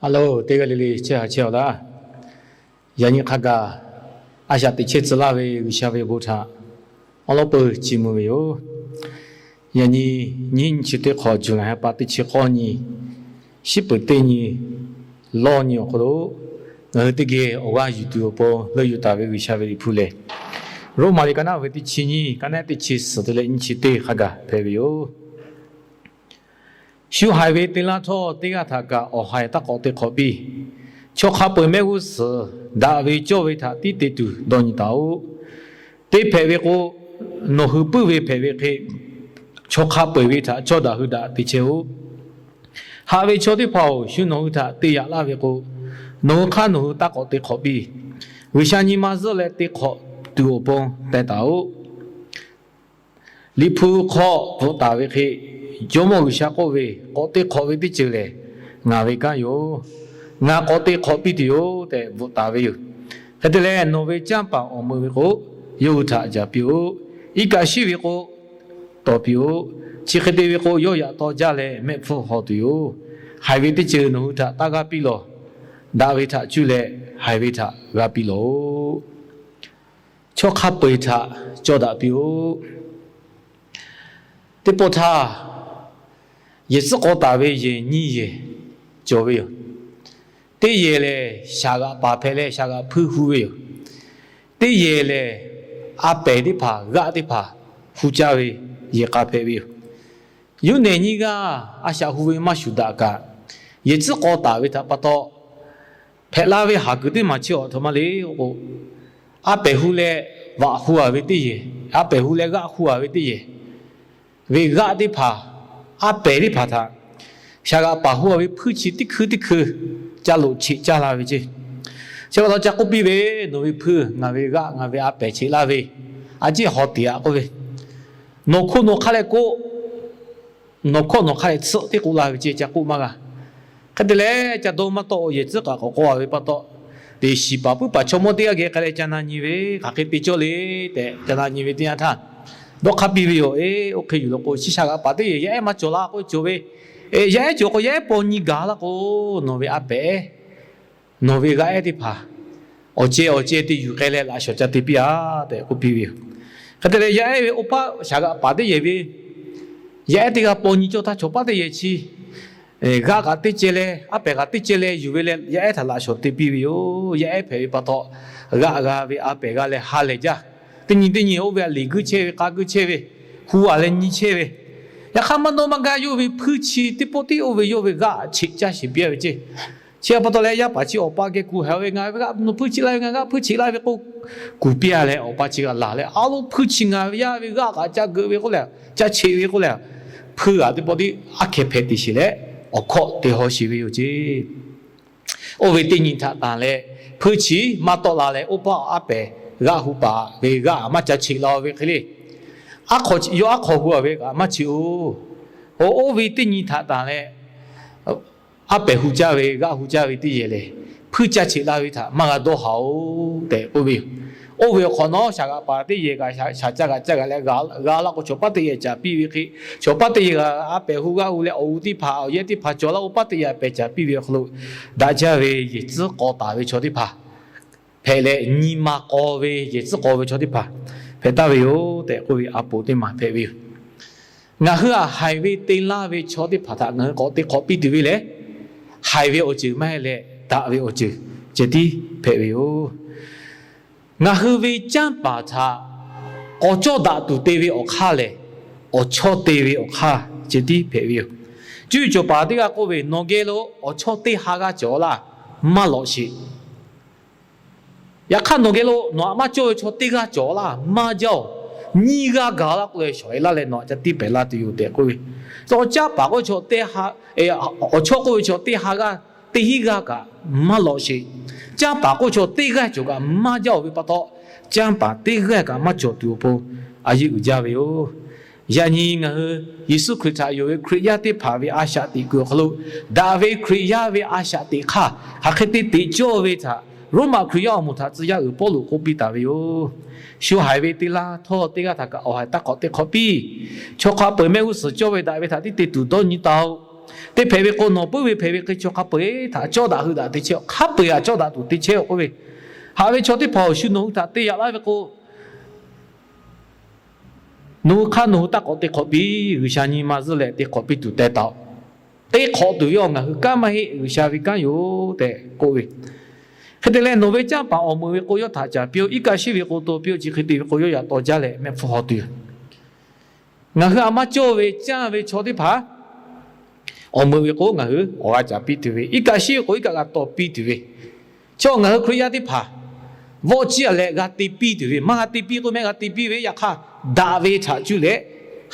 Hello, teˇ g'aˇ le le chehˇ haˍ chehˇ awˬ laˇ. Yaꞈ nyi hk'a gaˬ a shaꞈ teꞈ chehˇ tcuh laˇ ve G'uiˬsha ve bon htaꞈ awˉ lawˉ peuˬ chiˇ mvuh ve yoˬ. Yaꞈ nyi nyiˇ nyi chi teˇ hk'awꞈ, July ha pa teˇ chi k'awˇ nyi, shiˉ peuˍ teˇ nyi, lawˇ nyi awˬ hk'aw lo ngaˬ hui teˇ geh awˬ g'aˇ yuˬ tuˬ awˬ pon leuˆ yuˬ taˍ ve G'uiˬsha ve Liꞈ hpu lehˬ, Roˉmaꞈ liꞈ ka naˆ ve teˇ chi nyiˇ, ka naˆ teˇ chi suhˍ te leh nyiˇ chi teˇ hk'a gaˬ hpehꞈ ve yoˬ. Shu haiˬ ve te laˇ htawˇ, teˇ g'aˇ htaꞈ kaꞈ awˬ haiˬ taˇ k'awꞈ te hk'awꞈ piˇ. Chaw hk'a peu-eˬ mehˆ g'uˇ suhˍ daꞈ ve cawˇ ve htaꞈ tiˉ te tuˬ dawˇ nyi taˍ-oꞈ. Teˇ hpehꞈ ve k'o, nawˬ hui puiˉ ve hpehꞈ ve hk'e, chaw hk'a peu-eˬ ve htaꞈ cawˇ daꞈ hui daꞈ te chehˇ-oˆ. Haꞈ ve chaw teˇ hpaˍ-oˬ, shu nawˬ hui htaꞈ te yaꞈ laˇ ve k'o, nawˬ hui hk'aˇ nawˬ hui taˇ k'awꞈ te hk'awꞈ piˇ. G'uiˬsha nyi ma zuhˆ leh te hk'awꞈ tuˬ awˬ pon teh taˍ-oꞈ. Liꞈ hpu hk'aw bvuhꞈ taˍ ve hk'e, Jawˇmawˇ G'uiˬsha k'oˆ ve, k'awꞈ te hk'awꞈ ve teˇ ceuˬ lehˬ, ngaˬ ve kanˉ yoˬ. Ngaˬ k'awꞈ te hk'awꞈ piˇ tuˬ yoˬ tehꞈ bvuhꞈ taˍ ve yoˬ. Hk'e te leh, nawˬ ve canˇ paˍ awˬ meuꞈ ve k'o, yawˇ hui htaꞈ jaˍ piˇ-oˆ. Iˉ kaˆ shiˉ ve k'o, tawˍ piˇ-oˆ. Chi hk'e te ve k'o, yawˇ yaꞈ taw jaˇ leh mehˆ hpfuhˇ haw tuˬ yoˬ. Haiˬ ve teˇ ceuˬ nawˬ hui htaꞈ taˇ g'aˇ piˇ lawˬ. Daꞈ ve htaꞈ cuˇ leh haiˬ ve htaꞈ g'a piˇ lawˬ-oꞈ. Chaw hk'a peu-eˬ htaꞈ cawˇ daꞈ piˇ-oˆ. Teˇ pawˆ htaˇ, yehˬ tcuhˉ k'aw taˍ ve yehˬ nyiˇ yehˬ cawˬ ve yoˬ. Teˇ yehˬ lehˬ, shaˍ g'aꞈ paˍ hpehꞈ leh shaˍ g'aꞈ hpuiˇ hu ve yoˬ. Teˇ yehˬ lehˬ, a pehˍ teˇ hpaˍ, g'aˆ teˇ hpaˍ hu caˇ ve yehˬ k'a hpehꞈ ve yoˬ. Yuˇ nehˬ nyiˇ g'aˇ a shaꞈ hu ve maˇ shuˍ daꞈ kaꞈ, yehˬ tcuhˉ k'aw taˍ ve htaꞈ pa taw, hpehꞈ la ve haˍ kuiˬ teˇ maˬ chi awˬ htoꞈ ma le k'o, a pehˍ hu leh vaꞈ hu-a ve teˇ yehˬ, a pehˍ hu leh g'aˆ hu-a ve teˇ yehˬ, ve g'aˆ teˇ hpaˍ, a pehˍ teˇ hpaˍ htaꞈ shaˍ g'aꞈ paˍ hu-a ve hpuiˇ chi teˇ hkui teˇ hkui ca loꞈ cheꞈ caˇ la ve ceˇ. Chi pa taw ca k'oˆ piˇ ve, Nawˬ ve hpuiˇ ngaˬ ve g'aˆ ngaˬ ve a pehˍ cheꞈ laˇ ve, a ciˉ haw tiꞈ-aꞈ k'oˆ ve, nawˬ hk'oˆ nawˬ hk'a leh k'oˆ, nawˬ hkawˇ nawˬ hk'a leh tsuhˆ teˇ k'oˆ la ve ceˇ ca k'oˆ maˇ g'a. Hk'e te leh, ca dawˇ maˇ tawˆ-o, yehˬ tcuhˉ k'aꞈ k'awꞈ k'aw-a ve pa taw, teꞈ shiˍ paˍ puiˉ paˍ chaw mawˇ teˇ g'aˇ geh k'ai leh ca na nyi ve, hk'aˬ hk'e te cawˇ le tehꞈ ca na nyi ve teˇ yanˇ htaˇ, dawˇ hk'aˇ piˇ ve yoˬ. Eˬ, oˇ hk'e yuˬ law k'o, chi shaˍ g'aꞈ paˍ teˇ yehˬ yaˇ ehˉ maˇ cawˬ la k'oˆ cawˬ ve, yaˇ ehˉ cawˬ k'o yaˇ ehˉ paw nyi gaˬ la k'o, nawˬ ve a pehˍ, nawˬ ve g'aˆ ehˉ teˇ hpaˍ awˬ ceh awˬ ceh te yuˬ k'ai leh laꞈ shawnˍ ca te piˇ-a tehꞈ k'oˆ piˇ ve yoˬ. Hk'e te leh, yaˇ ehˉ ve oˇ hpaˇ shaˍ g'aꞈ paˍ teˇ yehˬ ve yaˇ ehˉ teˇ g'aˇ paw nyi cawˇ htaˇ, chaw paˉ teˇ yehˬ chi g'aˆ kaꞈ teˇ ceh leh a pehˍ kaꞈ teˇ ceh leh yuˬ ve leh yaˇ ehˉ htaꞈ laꞈ shawnˍ te piˇ ve yoˬ. Yaˇ ehˉ hpehꞈ ve pa taw, g'aˆ g'a ve a pehˍ g'a leh ha lehˬ jaˇ. Teˇ nyi teˇ nyi oˇ ve a liꞈ guiˇ chehˇ ve, k'a guiˇ chehˇ ve, hu-a leh nyi chehˇ ve, yaꞈ hk'aˇ maˇ dawˇ maˇ gaˇ yawˇ ve hpuiˇ chi teˇ pawˆ tiˉ oˇ ve yawˇ ve g'aˆ cheꞈ caˇ sheˍ piˇ-a ve ceˇ. Chi pa taw leh, yaˇ paˍ chi awˬ pa geh kuˬ haiˬ ve, Ngaˬ ve g'aˆ nawˬ hpuiˇ cheꞈ laˇ ve, ngaˬ g'aˆ hpuiˇ cheꞈ laˇ ve k'oˆ, kuˬ piˇ-a leh, awˬ pa chi g'aꞈ laˬ leh, A lo, hpuiˇ chi ngaˬ ve yaˇ ve g'aˆ kaꞈ ca geuꞈ ve k'oˆ leh, ca cheꞈ ve k'oˆ leh, hpuiˇ g'aꞈ teˇ pawˆ tiˉ aˉ hkeh hpehꞈ teꞈ sheˍ leh, awˬ hkawˇ te haw sheˍ ve yoˬ ceˇ. Oˇ ve teˇ nyi htaꞈ tanˬ leh, hpuiˇ chi maˇ tawˆ la leh, oˇ paˆ a pehˍ g'aˆ hu paˍ ve g'aˆ maˇ ca cheꞈ la ve hk'e le. Yawˇ aˉ hk'aw hu-a ve kaꞈ maˇ cheꞈ-oˬ. Oˇ ve teˇ nyi htaꞈ tanˬ leh, aˉ pehˍ hu caˇ ve, g'aˆ hu caˇ ve teˇ yehˬ lehˬ, hpuiˇ caˇ cheꞈ la ve htaꞈ maˇ g'a dawˇ haˍ-oˬ tehꞈ k'oˆ ve yoˬ. Oˇ ve awˬ hk'awꞈ nawˉ, shaˍ g'aꞈ paˍ teˇ yehˬ kaꞈ shaˍ caˇ g'aꞈ caˇ g'aꞈ leh g'a la k'o, chaw paˉ teˇ yehˬ caˍ piˇ ve hk'e, chaw paˉ teˇ yehˬ g'aꞈ a pehˍ hu g'aˆ hu leh, awˬ g'uˇ teˇ hpaˍ awˬ yehˇ teˇ hpaˍ cawˬ laˇ, oˇ paˉ teˇ yehˬ a pehˍ caˍ piˇ ve awˬ hk'aw lo, daꞈ jaˇ ve yehˬ tcuhˉ k'aw taˍ ve chaw teˇ hpaˍ hpehꞈ leh, nyi ma k'aw ve, yehˬ tcuhˉ k'aw ve chaw teˇ hpaˍ hpehꞈ taˍ ve yoˬ tehꞈ k'oˆ ve a poˍ teˇ maˬ hpehꞈ ve yoˬ. Ngaˬ hui-a, haiˬ ve te laˇ ve chaw teˇ hpaˍ htaꞈ ngaˬ hui k'awꞈ te hk'awꞈ piˇ tuˬ ve lehˬ, haiˬ ve awˬ ceuˬ maˇ heˆ leh, daꞈ ve awˬ ceuˬ ceh tiˉ hpehꞈ ve yoˬ. Ngaˬ hui ve canˇ paˍ htaꞈ k'awꞈ cawˇ daꞈ tuˬ te ve awˬ hk'aˇ lehˬ, awˬ chawˇ te ve awˬ hk'aˇ ceh tiˉ hpehꞈ ve yoˬ. Cuˇ yiˍ cawˬ paˍ teˇ g'aˇ k'oˆ ve, Nawˬ geh lo awˬ chawˇ teˇ ha g'aˇ cawˬ laˇ, maˇ lawꞈ sheˍ. Yaꞈ hk'aˇ nawˬ geh lo nawˬ htaꞈ maˇ cawˇ ve chaw teˇ g'aˇ cawˬ laˇ, maˇ jaˇ-oˬ. Nyiˇ g'aˇ gaˬ laˇ k'oˆ leh, shawˍ-e laˇ leh nawˬ htaꞈ ca tiˇ pehˍ laˇ tuˬ yoˬ tehꞈ k'oˆ ve. Canˇ paˍ k'oˆ ve chaw teˇ ha, awˬ chawˇ k'oˆ ve chaw teˇ ha g'aˇ, teˇ hinˉ g'aˇ kaꞈ maˇ lawꞈ sheˍ. Canˇ paˍ k'oˆ ve chaw teˇ g'aˇ cawˬ kaꞈ maˇ jaˇ-oˬ ve pa taw, canˇ paˍ teˇ g'aˇ kaꞈ maˇ cawˬ tuˬ awˬ pon a yeˇ uiˍ jaˇ ve yoˬ. Yaꞈ nyi ngaˬ hui Yeˍsuˆ Hkriꞈ htaꞈ yonˍ ve Hkriꞈ yaˇ teˇ hpaˍ ve a shaꞈ teꞈ kuiˬ awˬ hk'aw lo, daꞈ ve Hkriꞈ yaˇ ve a shaꞈ teꞈ hk'aˇ hk'aˬ hk'e te teꞈ cawˇ ve htaꞈ Roˉmaꞈ Hkriꞈ yaˇ awˬ moˍ htaꞈ tcuh yaˇ uiˍ Pawˇluꞈ k'oˆ piˇ taˍ ve yoˬ. Shu haiˬ ve te laˇ htawˇ, teˇ g'aˇ htaꞈ kaꞈ awˬ haiˬ taˇ k'awꞈ te hk'awꞈ piˇ. Chaw hk'a peu-eˬ mehˆ g'uˇ suhˍ cawˇ ve daꞈ ve htaꞈ tiˉ te tuˬ dawˇ nyi taˍ-oꞈ. Te hpehꞈ ve k'o, nawˬ puiˉ ve hpehꞈ ve hk'e chaw hk'a peu-eˬ htaꞈ cawˇ daꞈ hui daꞈ te chehˇ-oˆ. Hk'a peu-eˬ htaꞈ cawˇ daꞈ tuˬ te chehˇ-oˆ k'oˆ ve, haꞈ ve chaw teˇ hpaˍ awˬ shu nawˬ hui htaꞈ te yaꞈ laˇ ve k'o, nawˬ hui hk'aˇ nawˬ hui taˇ k'awꞈ te hk'awꞈ piˇ. G'uiˬsha nyi ma zuhˆ leh te hk'awꞈ piˇ tuˬ teh taˍ-oꞈ. Te hk'awꞈ tuˬ ve awˬ ngaˬ hui kanˉ maˇ heˆ, G'uiˬsha ve kanˉ yoˬ tehꞈ k'oˆ ve. Hk'e te leh, nawˬ ve canˇ paˍ awˬ meuꞈ ve k'o, yawˇ htaꞈ caˍ piˇ-oˆ. Iˉ kaˆ shiˉ ve k'o, to piˇ-oˆ. Chi hk'e te ve k'o, yawˇ yaꞈ taw jaˇ leh mehˆ hpfuhˇ haw tuˬ yoˬ. Ngaˬ hui a maˇ cawˇ ve canˇ ve chaw teˇ hpaˍ awˬ meuꞈ ve k'o, ngaˬ hui awˬ g'a caˍ piˇ tuˬ ve, iˉ kaˆ shiˉ ve k'o, iˉ kaˆ g'a taw piˇ tuˬ ve, chi ngaˬ hui Hkriꞈ yaˇ teˇ hpaˍ vawˆ ciˇ a leh g'a te piˇ tuˬ ve, maˇ g'a te piˇ k'o, mehˆ g'a te piˇ ve, yaꞈ hk'aˇ daꞈ ve htaꞈ cuˇ leh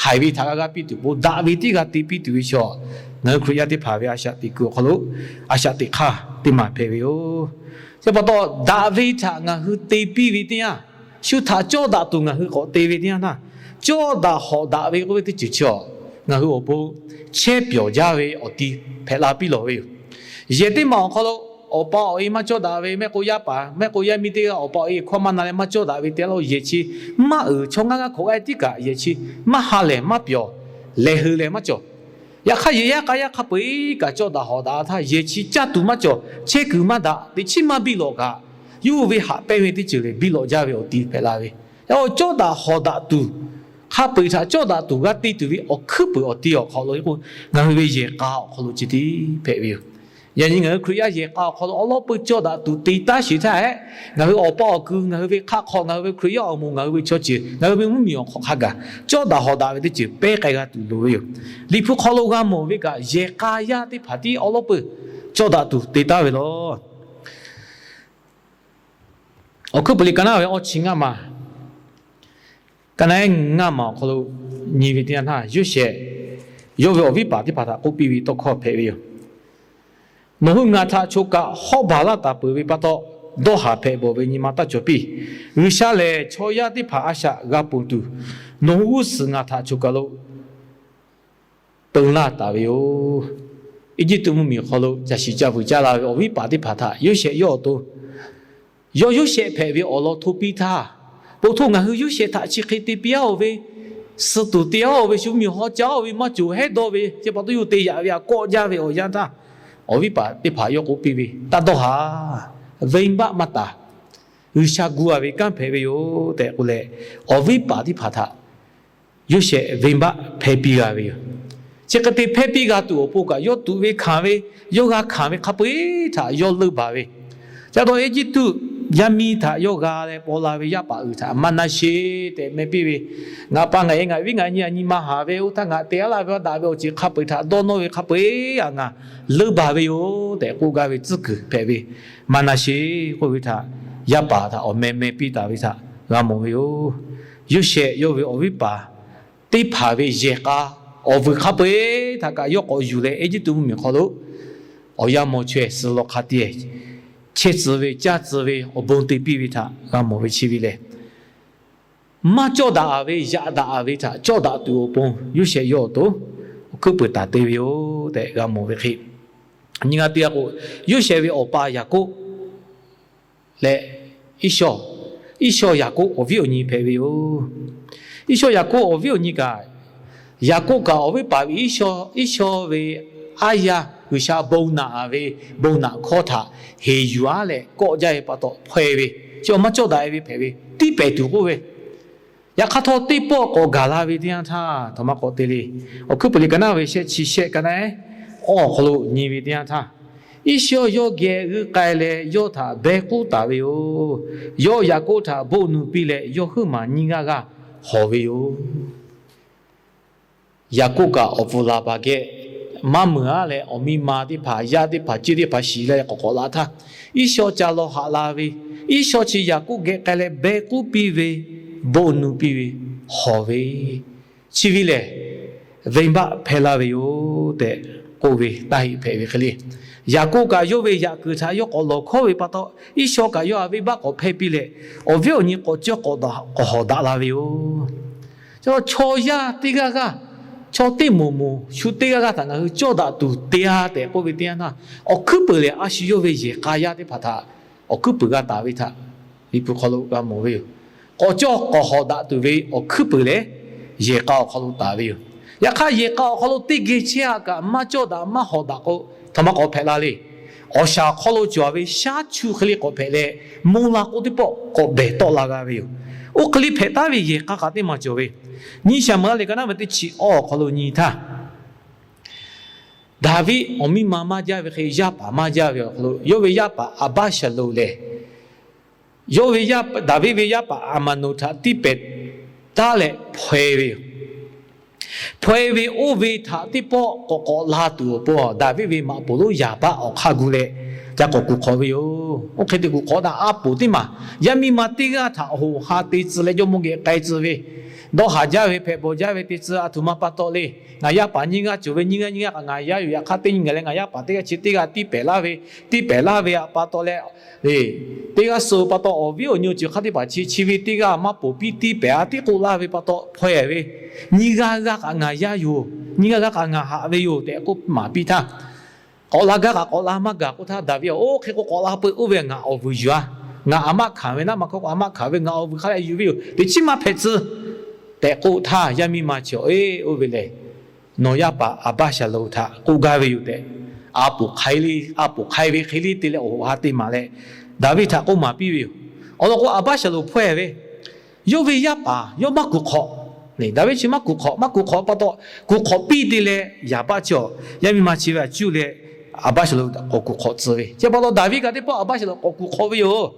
haiˬ ve htaꞈ g'a g'aˇ piˇ tuˬ k'o, daꞈ ve tiˉ g'a te piˇ tuˬ ve chaw, ngaˬ hui Hkriꞈ yaˇ teˇ hpaˍ ve a shaꞈ teꞈ kuiˬ awˬ hk'aw lo a shaꞈ teꞈ hk'aˇ teˇ maˬ hpehꞈ ve yoˬ. Chi pa taw, daꞈ ve htaꞈ ngaˬ hui te piˇ ve teˇ yanˇ, shu htaꞈ cawˇ daꞈ tuˬ ngaˬ hui k'awꞈ te ve teˇ yanˇ htaˇ, cawˇ daꞈ hawꞈ daꞈ ve k'oˆ ve teˇ ceuˬ chi a, ngaˬ hui awˬ pon chehˇ pyawˬ jaˇ ve awˬ ti hpehꞈ la piˇ lawˬ ve yoˬ. Yehˬ teˇ maˬ awˬ hk'aw lo awˬ pa awˬ e maˇ cawˇ daꞈ ve, mehˆ k'o yaˇ paˍ, mehˆ k'o yaˇ miˇ teˇ g'aˇ awˬ pa awˬ e hkawˇ maˇ na leh maˇ cawˇ daꞈ ve te lawˇ yehˬ chi maˇ uiˍ, chaw ngaˇ g'aˇ hkawꞈ g'aˇ tiˉ kaꞈ yehˬ chi maˇ ha lehˬ maˇ pyawˬ, lehˬ hui lehˬ maˇ cawˬ. Yaꞈ hk'aˇ, yehˬ yaˇ k'a yaˇ hk'a peu-eˬ kaꞈ cawˇ daꞈ hawꞈ daꞈ htaˇ, yehˬ chi caˇ tuˬ maˇ cawˬ, chehˇ kuiˬ maˇ daꞈ, teꞈ chiˉ maˇ biˇ lawꞈ kaꞈ, yawˇ hui ve haꞈ pehnˇ ve teˇ ceuˬ lehˬ biˇ lawꞈ jaˇ ve awˬ ti hpehꞈ la ve. Yaꞈ hk'aˇ, cawˇ daꞈ hawꞈ daꞈ tuˬ, hk'a peu-eˬ htaꞈ cawˇ daꞈ tuˬ g'a te tuˬ ve awˬ hkuiˉ puiˍ awˬ ti awˬ hk'aw lo k'o, ngaˬ hui ve yehˬ k'a awˬ hk'aw lo chi tiˉ hpehꞈ ve yoˬ. Yaꞈ nyi ngaˬ hui Hkriꞈ yaˇ yehˬ k'a awˬ hk'aw lo awˬ lawn peuˬ cawˇ daꞈ tuˬ te taˉ sheˍ htaˇ, ngaˬ hui awˬ pa awˬ kuiˬ, ngaˬ hui ve hk'aˆ hk'aw, ngaˬ hui ve Hkriꞈ yaˇ awˬ moˍ, ngaˬ hui ve chaw ceuˬ, ngaˬ hui ve mvuhˇmiˬ awˬ hk'aw hk'a gaˬ cawˇ daꞈ hawꞈ daꞈ ve teˇ ceuˬ pehˉ k'ai g'a tuˬ loˍ ve yoˬ. Liꞈ hpu hk'aw lo g'a mawˬ ve kaꞈ, yehˬ k'a yaˇ teˇ hpaˍ tiˉ awˬ lawn peuˬ cawˇ daꞈ tuˬ te taˉ ve lawˬ. Awˬ hkuiˉ puiˍ liꞈ ka naˉ ve awˇ chi ngaˇ maˬ, ka naˉ eˉ ngaˇ maˬ awˬ hk'aw lo nyi ve teˇ yanˇ htaˇ, Yoˇsehꞈ yawˇ ve awˬ viˉ paˍ teˇ hpaˍ htaꞈ k'oˆ piˇ ve tawˇ hkawˇ hpehꞈ ve yoˬ. Nawˬ hui ngaˬ htaꞈ choˬ kaꞈ hawˉ baˬ laˇ taˍ peuˬ ve pa taw, dawˇ haˍ hpehꞈ bawˬ ve nyi ma taˇ cawˬ piˇ. G'uiˬsha lehˬ, chaw yaˇ teˇ hpaˍ a shaꞈ g'a ponˬ tuˬ, nawˬ hui g'uˇ suhˍ ngaˬ htaꞈ choˬ kaˬ lo peun laˇ taˍ ve yoˬ. Eˇjiˇtuꞈ mvuhˇmiˬ awˬ hk'aw lo caˬ shiˍ ca vuiˬ caˇ la ve awˬ viˉ paˍ teˇ hpaˍ htaꞈ Yoˇsehꞈ yawˇ awˬ to, yawˇ Yoˇsehꞈ hpehꞈ ve awˬ lawn hto piˇ htaˇ, po htoˇ ngaˬ hui Yoˇsehꞈ htaꞈ chi hk'e te piˇ-aˉ-oˬ ve, suh tuˬ te-aˉ-oˬ ve, shu mvuhˇmiˬ haw caˇ-oˬ ve maˇ cawˬ hehˉ dawˇ ve, chi pa taw yawˇ te yaꞈ ve aꞈ kawˆ jaˇ ve awˬ yanˇ htaˇ, awˬ viˉ paˍ teˇ hpaˍ yawˇ k'oˆ piˇ ve, Taˇ dawˇ haˍ. Venˇbaˆ maˇ taˍ. G'uiˬsha gu-a ve kanˉ hpehꞈ ve yoˬ tehꞈ k'oˆ leh, awˬ viˉ paˍ teˇ hpaˍ htaꞈ Yoˇsehꞈ venˇbaˆ hpehˇ piˇ g'a ve yoˬ. Chi hk'e te hpehˇ piˇ g'a tuˬ awˬ pon kaꞈ, yawˇ tuꞈ ve hkanˍ ve, yawˇ g'a hkanˍ ve hk'a peu-eˬ htaꞈ yawˇ leunˇ baˬ ve. Ca taw Eˇjiˇtuꞈ yaˇ miˇ htaꞈ yawˇ g'a leh paw la ve yaˇ paˍ uiˍ htaꞈ Maˍnaˍsheˍ tehꞈ meh piˇ ve, ngaˬ pa ngaˬ e ngaˬ viˉ ngaˬ nyi a nyi ma haˍ ve, oˇ htaˇ ngaˬ te aˉ laˇ ve aꞈ daꞈ ve awˬ ceuˬ hk'a peu-eˬ htaꞈ dawˇ nawˇ ve hk'a peu-eˬ htaꞈ ngaˬ leunˇ baˬ ve yoˬ tehꞈ k'oˆ gaˇ ve tcuhˉ kuiˬ hpehꞈ ve, Maˍnaˍsheˍ k'oˆ ve htaꞈ yaˇ paˍ htaꞈ awˬ meh meh piˇ taˍ ve htaꞈ g'a mawˬ ve yoˬ. Yoˇsehꞈ yawˇ ve awˬ viˉ paˍ teˇ hpaˍ ve yehˬ k'a awˬ vuiˬ hk'a peu-eˬ htaꞈ kaꞈ yawˇ k'awꞈ yuˬ leh, Eˇjiˇtuꞈ mvuhˇmiˬ hk'aw lo awˬ yanˇ mawˇ chaweh suh law hk'a te chehˇ tcuh ve caˇ tcuh ve awˬ bon te piˇ ve htaꞈ g'a mawˬ ve chi ve lehˬ, maˇ cawˇ daꞈ ve yaꞈ daꞈ ve htaꞈ cawˇ daꞈ tuˬ awˬ pon Yoˇsehꞈ yawˇ awˬ to awˬ hkuiˉ puiˍ taˍ te ve yoˬ tehꞈ g'a mawˬ ve hk'e, nyi g'a te-a k'o, Yoˇsehꞈ ve awˬ pa Yaˍkoˆ leh Iˉsawˇ, Iˉsawˇ Yaˍkoˆ awˬ viˉ awˬ nyi hpehꞈ ve yoˬ. Iˉsawˇ Yaˍkoˆ awˬ viˉ awˬ nyi kaꞈ, Yaˍkoˆ kaꞈ awˬ viˉ paˍ ve Iˉsawˇ, Iˉsawˇ ve aˉ yaˇ G'uiˬsha bon naꞈ ve bon naꞈ hkawˇ htaꞈ heˍ yuˬ-aˉ leh kawˆ jaˇ ve pa taw hpaw-e ve, chi awˬ maˇ cawˇ daꞈ-e ve hpehꞈ ve, tiˇ pehˍ tuˬ k'oˆ ve, yaꞈ hk'aˇ htawˇ teˇ pawˆ k'awꞈ gaˬ la ve teˇ yanˇ htaˇ, htaꞈ maˇ k'awꞈ te le. Awˬ hkuiˉ puiˍ liꞈ ka naˉ ve shehˆ chi shehˆ ka naˉ eˉ awˬ hk'aw lo nyi ve teˇ yanˇ htaˇ, Iˉsawˇ yawˇ geh g'uiˇ k'ai leh yawˇ htaꞈ beh k'uˉ taˍ ve yoˬ. Yawˇ Yaˍkoˆ htaꞈ boˆ nu piˇ leh yawˇ huiˉ maˬ nyiˇ g'aˇ g'aˇ hawˬ ve yoˬ. Yaˍkoˆ kaꞈ awˬ pfuhˍ laˬ baˬ geh maˇ meunˍ-aˉ leh, awˬ miˇ ma teˇ hpaˍ, yaˇ teˇ hpaˍ, ceuˇ teˇ hpaˍ shiˍ leh k'awꞈ k'awꞈ la htaˇ, Iˉsawˇ ca law haꞈ la ve, Iˉsawˇ chi Yaˍkoˆ geh k'ai leh beh k'uˉ piˇ ve, boˆ nu piˇ ve, hawˬ ve, chi ve lehˬ, venˇbaˆ hpehˇ laˇ ve yoˬ tehꞈ k'oˆ ve taˇ heˆ hpehꞈ ve hk'e le. Yaˍkoˆ kaꞈ yawˇ ve yaꞈ kuiˬ htaꞈ yawˇ k'awꞈ lawˬ hkawˉ ve pa taw, Iˉsawˇ kaꞈ yawˇ htaꞈ venˇbaˆ k'awꞈ hpehˇ piˇ leh, awˬ viˉ awˬ nyi k'awꞈ cawˇ k'awꞈ hawˍ daꞈ la ve yoˬ. Chaw, chaw yaˇ teˇ g'aˇ g'aˇ, chaw teˇ moˍ moˍ, shu teˇ g'aˇ g'aˇ htaꞈ ngaˬ hui cawˇ daꞈ tuˬ te-a tehꞈ k'oˆ ve teˇ yanˇ htaˇ, awˬ hkuiˉ puiˍ lehˬ, a shu yawˇ ve yehˬ k'a yaˇ teˇ hpaˍ htaꞈ awˬ hkuiˉ puiˍ g'a taˍ ve htaꞈ Liꞈ hpu hk'aw lo g'a mawˬ ve yoˬ. K'awꞈ cawˇ k'awꞈ hawˍ daꞈ tuˬ ve awˬ hkuiˉ puiˍ lehˬ, yehˬ k'a awˬ hk'aw lo taˍ ve yoˬ. Yaꞈ hk'aˇ, yehˬ k'a awˬ hk'aw lo teˇ geh chehˇ a kaꞈ maˇ cawˇ daꞈ maˇ hawˍ daꞈ k'o, htaꞈ ma k'awꞈ hpehꞈ la le. Awˬ shaˍ awˬ hk'aw lo cawˬ ve shaˉ chu hk'e le k'awꞈ hpehꞈ leh, mvuh la k'o teˇ pawˆ k'awꞈ behˬ tawˆ la g'a ve yoˬ. Oˇ hk'e le hpehꞈ taˉ ve yehˬ k'a kaꞈ teˇ maˬ cawˬ ve. Nyi Saˍmo-eˍlaˆ liꞈ ka naˉ ve teˇ chi awˇ awˬ hk'aw lo nyi htaˇ, Daˍviˆ awˬ miˇ ma maˇ jaˇ ve hk'e, yaˇ paˍ maˇ jaˇ ve awˬ hk'aw lo, yawˇ ve yaˇ paˍ Aˍbaˇshaˍlonˍ lehˬ, yawˇ ve yaˇ, Daˍviˆ ve yaˇ paˍ Aˍmaˍnoˍ htaꞈ tiˇ pehˍ taˉ leh hpaw-e ve yoˬ. Hpaw-e ve oˇ ve htaꞈ teˇ pawˆ k'awꞈ k'awꞈ la tuˬ awˬ pon, Daˍviˆ ve maꞈ poˍ lonˉ Yaˍbaˆ awˬ hk'aˇ gu leh ca k'awꞈ kuˬ hk'awꞈ ve yoˬ. Oˇ hk'e te kuˬ hk'awꞈ htaˇ, a poˍ teˇ maˬ yaˇ miˇ ma teˇ g'aˇ htaꞈ hoꞈ ha te tcuh leh jawˇmawˇ geh k'ai tcuh ve, dawˇ haˍ jaˇ ve, hpehꞈ bawˬ jaˇ ve te tcuh, a htoꞈ ma pa taw le. Ngaˬ yaˇ paˍ nyiˇ g'aˇ cawˬ ve, nyiˇ g'aˇ nyiˇ g'aˇ kaꞈ ngaˬ yaˇ yoˬ. Yaꞈ hk'aˇ, teˇ nyi gaˬ leh ngaˬ yaˇ paˍ teˇ g'aˇ chi teˇ g'aˇ tiˇ pehˍ laˇ ve, tiˇ pehˍ laˇ ve pa taw leh, teˇ g'aˇ suh pa taw, awˬ viˉ awˬ nyi ceuˬ hk'aˇ teˇ hpaˍ chi chi ve teˇ g'aˇ maˇ poˬ piˇ tiˇ pehˍ a tiˉ k'oˆ laˇ ve pa taw hpaw-e ve, nyiˇ g'aˇ g'aˇ kaꞈ ngaˬ yaˇ yoˬ, nyiˇ g'aˇ g'aˇ kaꞈ ngaˬ haꞈ ve yoˬ tehꞈ k'oˆ maˍ piˇ htaˇ, k'awꞈ la gaˇ kaꞈ k'awꞈ la maˇ gaˬ k'oˆ htaˇ, Daˍviˆ-oˬ, oˇ hk'e k'o k'awꞈ la peuˬ, oˇ ve ngaˬ awˬ vuiˬ yuˬ a, ngaˬ aˬ maˆ hkanˍ ve naˉ ma hkawˇ k'o aˬ maˆ hkanˍ ve ngaˬ awˬ vuiˬ hk'a leh yuˬ ve yoˬ, teˇ chiˉ maˇ hpehꞈ tcuh tehꞈ k'oˆ htaˇ, yaˇ miˇ ma chi, Eˇ, oˇ ve lehˬ nawˬ yaˇ paˍ Aˍbaˇshaˍlonˍ htaꞈ k'oˆ gaˇ ve yoˬ tehꞈ, a poˍ hk'ai le, a poˍ hk'ai ve hk'e le te leh awˬ hoꞈ ha te maˍ leh, Daˍviˆ htaꞈ k'oˆ maˍ piˇ ve yoˬ. Awˬ lawn k'o, Aˍbaˇshaˍlonˍ hpaw-e ve, yawˇ ve yaˇ paˍ yawˇ maˇ kuˬ hk'awꞈ. Daˍviˆ chi maˇ kuˬ hk'awꞈ, maˇ kuˬ hk'awꞈ pa taw, kuˬ hk'awꞈ piˇ te leh Yaˍbaˆ chi awˬ yaˇ miˇ ma chi ve a cuˇ leh Aˍbaˇshaˍlonˍ k'awꞈ kuˬ hk'awꞈ tcuh ve. Chi pa taw, Daˍviˆ kaꞈ teˇ pawˆ Aˍbaˇshaˍlonˍ k'awꞈ kuˬ hk'awꞈ ve yoˬ.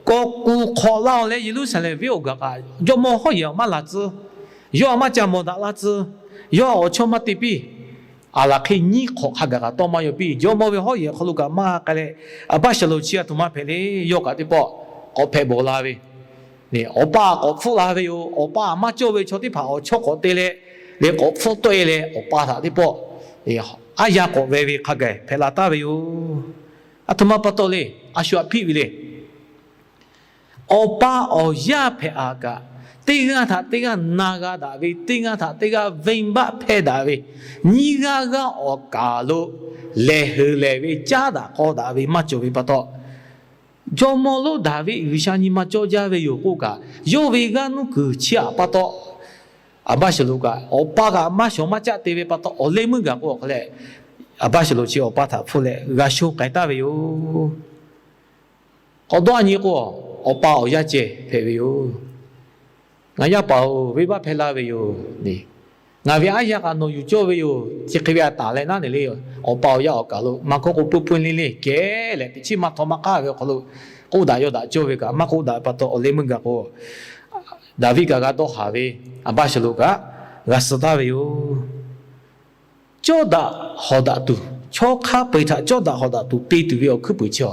K'awꞈ kuˬ hk'awꞈ laˇ-oˬ leh, Yeˍruˆsaˍlehnˍ venˇ awˬ gaˬ kaꞈ jawˇmawˇ hawˉ yehˬ maˇ la tcuh, yawˇ a maˇ ca mawˬ daꞈ la tcuh, yawˇ awˬ chawˇ maˇ te piˇ. Aˬ laˬ hk'e nyiˉ hk'awꞈ hk'a gaˬ kaꞈ tawˇ maˇ yaw piˇ. Jawˇmawˇ ve hawˉ yehˬ awˬ hk'aw lo kaꞈ maˇ k'ai leh, Aˍbaˇshaˍlonˍ chi a htoꞈ ma hpehꞈ le, yawˇ kaꞈ teˇ pawˆ k'awꞈ hpehꞈ bawˬ la ve, awˬ pa k'awꞈ hpfuhˆ la ve yoˬ. Awˬ pa maˇ cawˇ ve chaw teˇ hpaˍ awˬ chawˇ k'awꞈ te leh, leh k'awꞈ hpfuhˆ tawˆ-e leh awˬ pa htaꞈ teˇ pawˆ aˉ yaˇ k'awꞈ ve ve hk'a gaˬ hpehꞈ la taˍ ve yoˬ. A htoꞈ ma pa taw le, a shu aꞈ hpiˆ ve le. Awˬ pa awˬ yaˇ hpehꞈ a kaꞈ, teˇ g'aˇ htaꞈ teˇ g'aˇ na g'a daꞈ ve, teˇ g'aˇ htaꞈ teˇ g'aˇ venˇbaˆ hpehˇ daꞈ ve, nyiˇ g'aˇ g'aˇ awˬ kaˍ lo lehˬ heuˬ lehˬ ve caˉ daꞈ k'aw daꞈ ve maˇ cawˬ ve pa taw, jawˇmawˇ lonˉ Daˍviˆ G'uiˬsha nyi ma cawˇ jaˇ ve yoˬ k'oˆ kaꞈ, yawˇ ve g'aˇ nuˇ kuiˬ chi aꞈ pa taw, Aˍbaˇshaˍlonˍ kaꞈ awˬ pa kaꞈ maˇ shawˍ maˇ caˆ te ve pa taw, awˬ leh meuˇ gaˬ k'o awˬ hk'a leh, Aˍbaˇshaˍlonˍ chi awˬ pa htaꞈ hpfuhˆ leh g'a sho k'ai taˍ ve yoˬ. K'awꞈ dawˇ a nyi k'o, awˬ pa awˬ yaˇ ceh hpehꞈ ve yoˬ. Ngaˬ yaˇ paˍ-oˬ, venˇbaˆ hpehˇ laˇ ve yoˬ. Ngaˬ ve aˉ yaˇ kaꞈ nawˬ yuˬ cawˇ ve yoˬ. Chi hk'e ve a taˍ leh naˉ neˬ le, awˬ pa awˬ yaˇ awˬ kaˍ lo maˇ hkawˇ k'o, peu peu le le kehˬ leh teꞈ chiˉ maˇ htaw maˇ k'aˉ ve awˬ hk'aw lo, k'oˆ daꞈ yaw daꞈ cawˇ ve kaꞈ maˇ k'oˆ daꞈ pa taw, awˬ leh meuˇ gaˬ k'o, Daˍviˆ kaꞈ g'a dawˇ haˍ ve, Aˍbaˇshaˍlonˍ kaꞈ g'a suh taˍ ve yoˬ. Cawˇ daꞈ hawˍ daꞈ tuˬ, chaw hk'a peu-eˬ htaꞈ cawˇ daꞈ hawˍ daꞈ tuˬ te tuˬ ve awˬ hkuiˉ puiˍ chi a,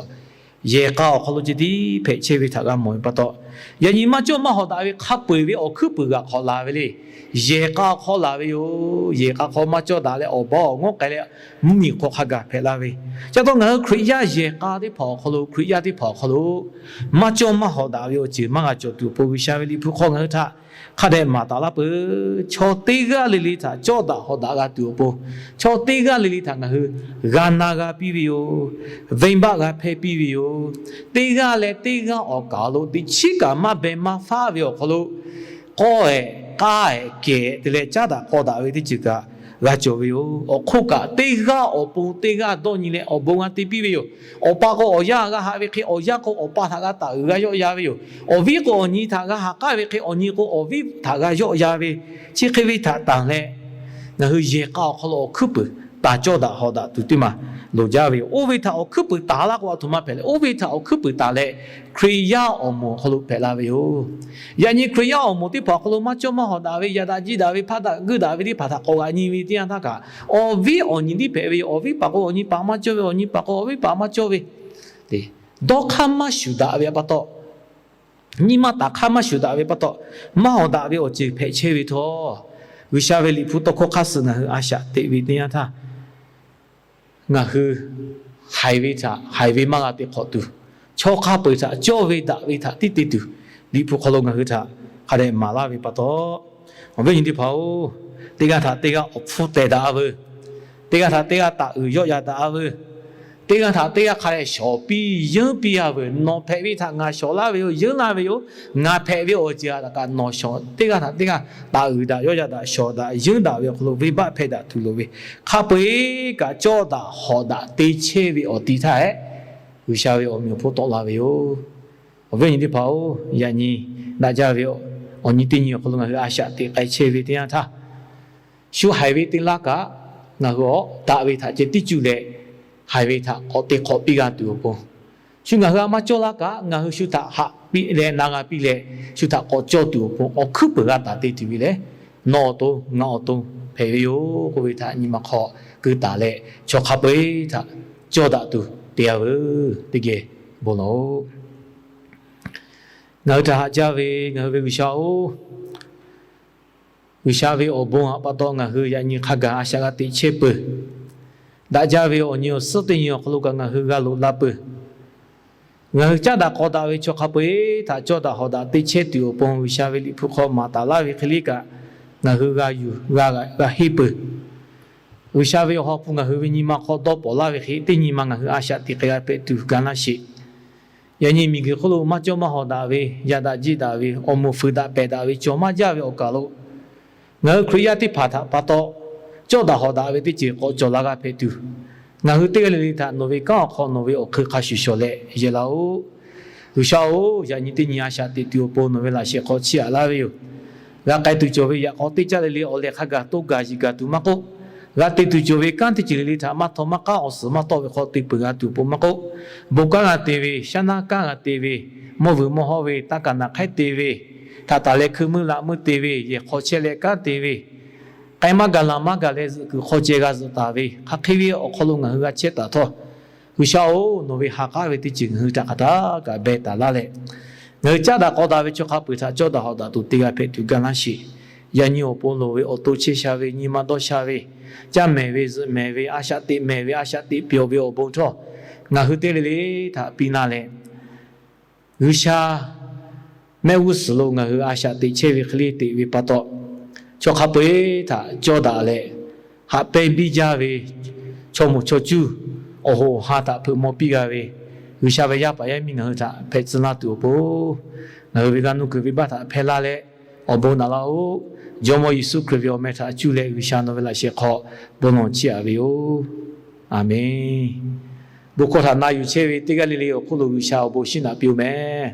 yehˬ k'a awˬ hk'aw lo ceh tiˉ hpehꞈ chehˇ ve htaꞈ g'a mawˬ ve pa taw, yaꞈ nyi maˇ cawˇ maˇ hawˍ daꞈ ve hk'a peu-eˬ ve awˬ hkuiˉ puiˍ g'aꞈ hk'awꞈ laˬ ve le. Yehˬ k'a awˬ hk'aw laˬ ve yoˬ. Yehˬ k'a hk'aw maˇ cawˇ daꞈ leh awˬ baw awˬ ngawˉ k'ai leh, mvuhˇmiˬ hk'aw hk'a gaˬ hpehꞈ la ve. Ca taw ngaˬ hui Hkriꞈ yaˇ yehˬ k'a teˇ hpaˍ awˬ hk'aw lo, Hkriꞈ yaˇ teˇ hpaˍ awˬ hk'aw lo maˇ cawˇ maˇ hawˍ daꞈ ve awˬ ceuˬ maˇ g'a cawˬ tuˬ awˬ pon, G'uiˬsha ve Liꞈ hpu hk'aw ngaˬ hui htaꞈ hk'a dehꞈ maˍ taˍ laˇ peuˬ. Chaw teˇ g'aˇ le le htaꞈ cawˇ daꞈ hawˍ daꞈ g'a tuˬ awˬ pon, chaw teˇ g'aˇ le le htaꞈ ngaˬ hui g'a na g'a piˇ ve yoˬ. Venˇbaˆ g'a hpehˇ piˇ ve yoˬ. Teˇ g'aˇ leh teˇ g'aˇ awˬ kaˍ lo teꞈ chiˉ kaꞈ maˇ beh maˇ faˉ ve awˬ hk'aw lo, k'awˇ-ehˍ k'aˇ-ehˍ kehˬ te leh caˉ daꞈ k'aw daꞈ ve teˇ ceuˬ kaꞈ g'a cawˬ ve yoˬ. Awˬ hk'oˆ kaꞈ teˇ g'aˇ awˬ pon teˇ g'aˇ dawˇ nyi leh awˬ bon g'a te piˇ ve yoˬ. Awˬ pa k'o awˬ yaˇ g'a haꞈ ve hk'e, awˬ yaˇ k'o awˬ pa htaꞈ g'a taˍ uiˍ g'a yawˆ ya ve yoˬ. Awˬ viˉ k'o awˬ nyi htaꞈ g'a haꞈ k'aˉ ve hk'e, awˬ nyi k'o awˬ viˉ htaꞈ g'a yawˆ ya ve, chi hk'e ve htaꞈ tanˬ leh, ngaˬ hui yehˬ k'a awˬ hk'aw lo awˬ hkuiˉ puiˍ taˍ cawˇ daꞈ hawˍ daꞈ tuˬ teˇ maˬ loˍ jaˇ ve yoˬ. Oˇ ve htaꞈ awˬ hkuiˉ puiˍ taˍ laˇ k'o, a htoꞈ ma hpehꞈ leh, oˇ ve htaꞈ awˬ hkuiˉ puiˍ taˍ leh, Hkriꞈ yaˇ awˬ moˍ awˬ hk'aw lo hpehꞈ la ve yoˬ. Yaꞈ nyi Hkriꞈ yaˇ awˬ moˍ teˇ hpaˍ awˬ hk'aw lo maˇ cawˇ maˇ hawˍ daꞈ ve, yaꞈ daꞈ jiˇ daꞈ ve, hpaˇ daꞈ guiˇ daꞈ ve teˇ hpaˍ htaꞈ k'awꞈ g'aꞈ nyi ve teˇ yanˇ htaˇ kaꞈ, awˬ viˉ awˬ nyi tiˉ hpehꞈ ve yoˬ. Awˬ viˉ paˍ k'o awˬ nyi paˍ maˇ cawˇ ve, awˬ nyi paˍ k'o awˬ viˉ paˍ maˇ cawˇ ve, dawˇ hk'aˇ maˇ shuˍ daꞈ ve pa taw, nyi ma taˍ hk'aˇ maˇ shuˍ daꞈ ve pa taw, maˇ hawˍ daꞈ ve awˬ ceuˬ hpehꞈ chehˇ ve htawˇ, G'uiˬsha ve Liꞈ hpu tawˇ hkawˇ hk'aˇ suh ngaˬ hui a shaꞈ teꞈ ve teˇ yanˇ htaˇ, ngaˬ hui haiˬ ve htaꞈ haiˬ ve maˇ g'a te hk'awꞈ tuˬ, chaw hk'a peu-eˬ htaꞈ cawˇ ve daꞈ ve htaꞈ tiˉ te tuˬ, Liꞈ hpu hk'aw lo ngaˬ hui htaꞈ hk'a dehꞈ maˍ laˇ ve pa taw, awˬ viˉ awˬ nyi teˇ hpaˍ-oˬ, teˇ g'aˇ htaꞈ teˇ g'aˇ awˬ hpfuhˇ teh daꞈ-a veuˬ. Teˇ g'aˇ htaꞈ teˇ g'aˇ taˍ uiˍ yawˆ ya daꞈ-a veuˬ. Teˇ g'aˇ htaꞈ teˇ g'aˇ hk'a leh shawˍ piˇ yeunˇ piˇ-a veuˬ. Nawˬ hpehꞈ ve htaꞈ ngaˬ shawˍ laˇ ve yoˬ, yeunˇ laˇ ve yoˬ. Ngaˬ hpehꞈ ve awˬ ceuˬ htaꞈ kaꞈ nawˬ shawˍ. Teˇ g'aˇ htaꞈ teˇ g'aˇ taˍ uiˍ daꞈ yawˇ yaˇ daꞈ shawˍ daꞈ yeunˇ daꞈ ve awˬ hk'aw lo venˇbaˆ hpehˇ daꞈ tuˬ loˍ ve, hk'a peu-eˬ kaꞈ cawˇ daꞈ hawˍ daꞈ te chehˇ ve awˬ ti htaˇ hehꞈ, G'uiˬsha ve awˬ meꞈ awˬ hponˇ tawˆ la ve yoˬ. Awˬ viˉ awˬ nyi teˇ hpaˍ-oˬ, yaꞈ nyi daꞈ jaˇ ve awˬ nyi teˇ nyi awˬ hk'aw lo ngaˬ hui a shaꞈ teꞈ k'ai chehˇ ve teˇ yanˇ htaˇ, shu haiˬ ve te laˇ kaꞈ, ngaˬ hui awˬ daꞈ ve htaꞈ ceh tiˉ cuˇ leh, haiˬ ve htaꞈ k'awꞈ te hk'awꞈ piˇ g'a tuˬ awˬ pon, shu ngaˬ hui a maˇ cawˇ laˇ kaꞈ, ngaˬ hui shu htaꞈ haꞈ piˇ leh na g'a piˇ leh, shu htaꞈ k'awꞈ cawˇ tuˬ awˬ pon awˬ hkuiˉ peuˬ g'a taˍ te tuˬ ve lehˬ, nawˬ awˬ to ngaˬ awˬ to hpehꞈ ve yoˬ k'oˆ ve htaꞈ nyi ma hk'aw keu taˍ leh, chaw hk'a peu-eˬ htaꞈ cawˇ daꞈ tuˬ te-a veuˬ teˇ geh bon lawˬ-oꞈ. Ngaˬ hui htaꞈ haꞈ jaˇ ve ngaˬ hui ve G'uiˬsha-oˬ, G'uiˬsha ve awˬ bon htaꞈ pa taw ngaˬ hui yaꞈ nyi hk'a gaˬ a shaꞈ g'a teꞈ chehˇ peuˬ. Daꞈ jaˇ ve awˬ nyi awˬ suhˉ teˇ nyi awˬ hk'aw lo kaꞈ ngaˬ hui g'a loꞈ la peuˬ. Ngaˬ hui caˉ daꞈ k'aw daꞈ ve chaw hk'a peu-eˬ htaꞈ cawˇ daꞈ hawˍ daꞈ te chehˇ tuˬ awˬ pon G'uiˬsha ve Liꞈ hpu hk'aw maˍ taˍ laˇ ve hk'e le kaꞈ, ngaˬ hui g'a yuˬ g'a g'a henˇ peuˬ. G'uiˬsha ve awˬ ha hpu ngaˬ hui ve nyi ma hk'aw dawˇ pawˍ laˇ ve hk'e, teˇ nyi ma ngaˬ hui a shaꞈ teꞈ k'ai g'a hpehꞈ tuˬ ga laˇ sheˍ. Yaꞈ nyi miˬguiˬ hk'oˆ lo maˇ cawˇ maˇ hawˍ daꞈ ve, yaꞈ daꞈ jiˆ daꞈ ve, awˬ moˍ fuiˍ daꞈ pehˬ daꞈ ve cawˬ maˇ jaˇ ve awˬ kaˬ lo, ngaˬ hui Hkriꞈ yaˇ teˇ hpaˍ htaꞈ pa taw cawˇ daꞈ hawˍ daꞈ ve teˇ ceuˬ k'awꞈ cawˬ la g'a hpehꞈ tuˬ, ngaˬ hui teˇ g'aˇ le le htaꞈ nawˬ ve kanˉ awˬ hk'aw nawˬ ve awˬ hk'eun hk'a shuˍ shawˍ leh yehˬ laˇ-oˆ. G'uiˬsha-oˬ, yaꞈ nyi teˇ nyi a shaꞈ teꞈ tuˬ awˬ pon nawˬ ve laꞈ shehˍ hk'aw chiˇ aꞈ laˇ ve yoˬ. G'a k'ai tuˬ cawˬ ve yaꞈ k'aw teˇ caˇ le le awˬ lehˬ hk'a gaˬ toˇ gaˬ yiˬ gaˬ tuˬ maˇ k'oˆ, g'a te tuˬ cawˬ ve kanˉ teˇ ceuˬ le le htaꞈ maˇ htaw maˇ k'aˉ awˬ suhˍ maˇ tawˆ ve hk'aw te peuˬ g'a tuˬ awˬ pon maˇ k'oˆ, bon kanˉ g'a te ve, shaˉ naˉ kanˉ g'a te ve, mawˇ vuiˬ mawˇ hawˇ ve, taˇ kaˍ naˍ hk'aiˉ te ve, htaꞈ taˍ leh hkui meuˇ laꞈ meuˇ te ve, yehˬ hk'aw chehˇ leh kanˉ te ve, k'ai maˇ gaˬ laˬ maˇ gaˬ leh zuhꞈ kuiˬ hk'aw ceh g'a zuhꞈ taˍ ve, hk'aˬ hk'e ve awˬ hk'aw lo ngaˬ hui g'a chehˇ taˍ htawˇ, G'uiˬsha-oˬ, nawˬ ve ha k'aˉ ve teˇ ceuˬ ngaˬ hui htaꞈ hk'aˬ htaˇ kaꞈ beh taˍ laˇ leh, ngaˬ hui caˉ daꞈ k'aw daꞈ ve chaw hk'a peu-eˬ htaꞈ cawˇ daꞈ hawˍ daꞈ tuˬ te g'a hpehꞈ tuˬ ga laˇ sheˍ. Yaꞈ nyi awˬ pon loˍ ve awˬ to chehˇ sha ve, nyi ma dawˇ sha ve, caˇ mehˍ ve, zuhꞈ mehˍ ve, a shaꞈ teꞈ mehˍ ve, a shaꞈ teꞈ pyawˬ ve awˬ bon htawˇ, ngaˬ hui teˇ le le htaꞈ piˇ laˇ leh, G'uiˬsha mehˆ g'uˇ suhˍ lo ngaˬ hui a shaꞈ teꞈ chehˇ ve hk'e le teꞈ ve pa taw, chaw hk'a peu-eˬ htaꞈ cawˇ daꞈ leh, haꞈ pehnˇ biˇ jaˇ ve chaw moˍ chaw cuˇ, awˬ hoꞈ awˬ ha htaꞈ hpeuꞈ maw piˇ g'a ve, G'uiˬsha ve yaˇ paˍ yaˇ miˇ ngaˬ hui htaꞈ hpehꞈ tcuh laˇ tuˬ awˬ pon, ngaˬ hui ve g'aˇ nuˇ kuiˬ venˇbaˆ htaꞈ hpehˇ laˇ leh, awˬ bon naꞈ laˇ-oˆ. Jawˇmawˇ Yeˍsuˆ Hkriꞈ ve awˬ meh htaꞈ cuˇ leh G'uiˬsha nawˬ ve laꞈ shehˍ hk'aw bon lawˬ chiˇ aꞈ ve yoˬ. Aˬmenˍ. Bon hkawˇ htaꞈ na yuˬ chehˇ ve teˇ g'aˇ le le awˬ hk'oˆ lo G'uiˬsha awˬ bon shinˉ naꞈ piˇ-oˬ mehˍ.